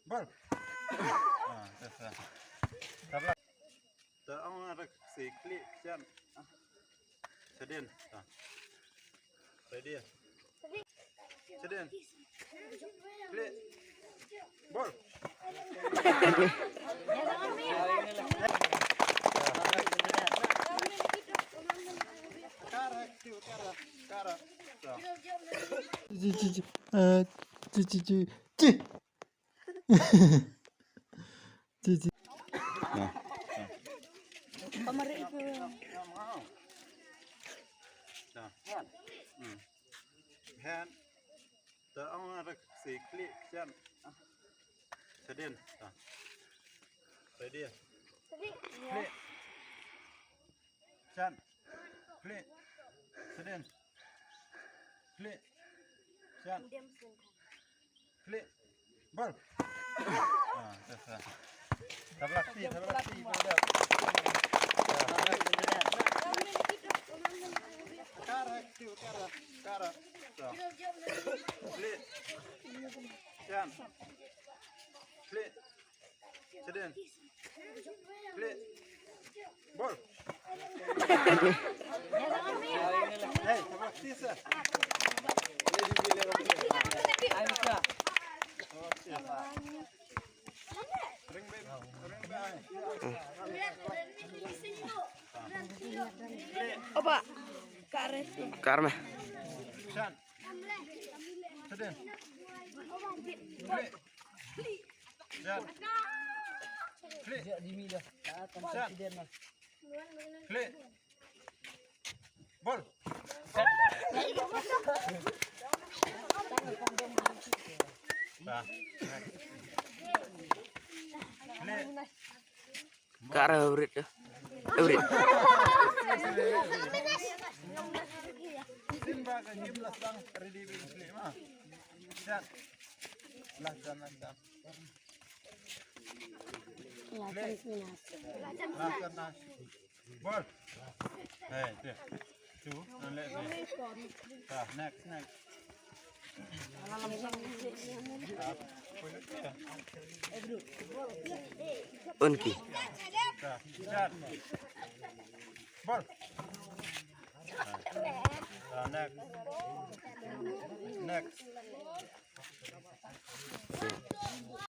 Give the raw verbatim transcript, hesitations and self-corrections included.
Ball. Ah, that's right. Tabla. Ta ong ra si khlieh, jan. Shadien. Ta. Ready. Shadien. Khlieh. Ball. Kara, kara, kara. Ta. Ci, ci, ci. Eh, ci, ci, ci. Ci. Ci, ci. Hand. Ta ong ra si khlieh, jan. Shadien. Ta. Ready. Khlieh. Jan. Khlieh. Shadien. Khlieh. Jan. Khlieh. Ball. Ah, that's right. Tabla ti, tabla ti, tabla. Kara, kara, kara. Khlieh. Jan. Khlieh. Shadien. Khlieh. Ball. Hey, tabla ti sa. Oba. Kar me. Jan. Shadien. Khlieh. Jan. Khlieh. Jan. Khlieh. Ball. Ba. Khlieh. Kara, Everett. Everett. Sin ba ka game la sdang, ready, be play ma. Set. La jan, la jan. La jan, la jan. Ball. Hey, there. Two. And let me. Ah, next, next. Unki. Ball. Ah, next. Next.